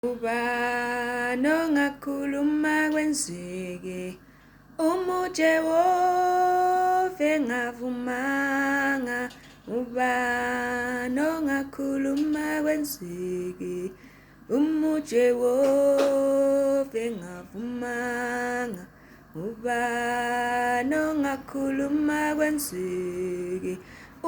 Ubani ongakhuluma kwenzeke umuJehova engavumanga? Ubani ongakhuluma kwenzeke umuJehova engavumanga? Ubani ongakhuluma kwenzeke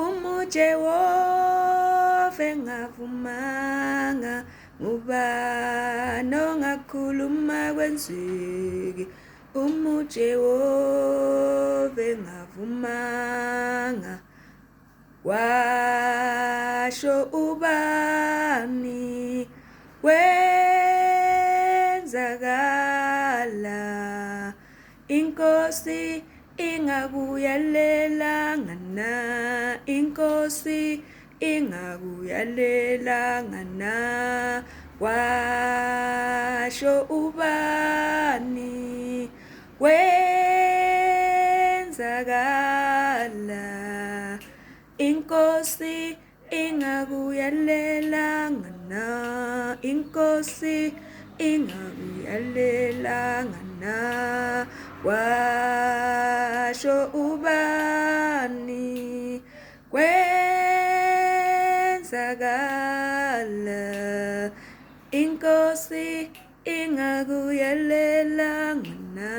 umuJehova engavumanga? Ubani ongakhuluma kwenzeke umuJehova engavumanga? Washo ubani kwenzakala inkosi ingakuyalelanga na? Inkosi ingakuyalelanga na? Washo ubani kwenzakala inkosi ingakuyalelanga na? Inkosi ingakuyalelanga na? Washo ubani kwenzakala inkosi ingakuyalelanga na?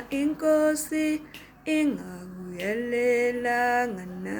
Inkosi ingakuyalelanga na?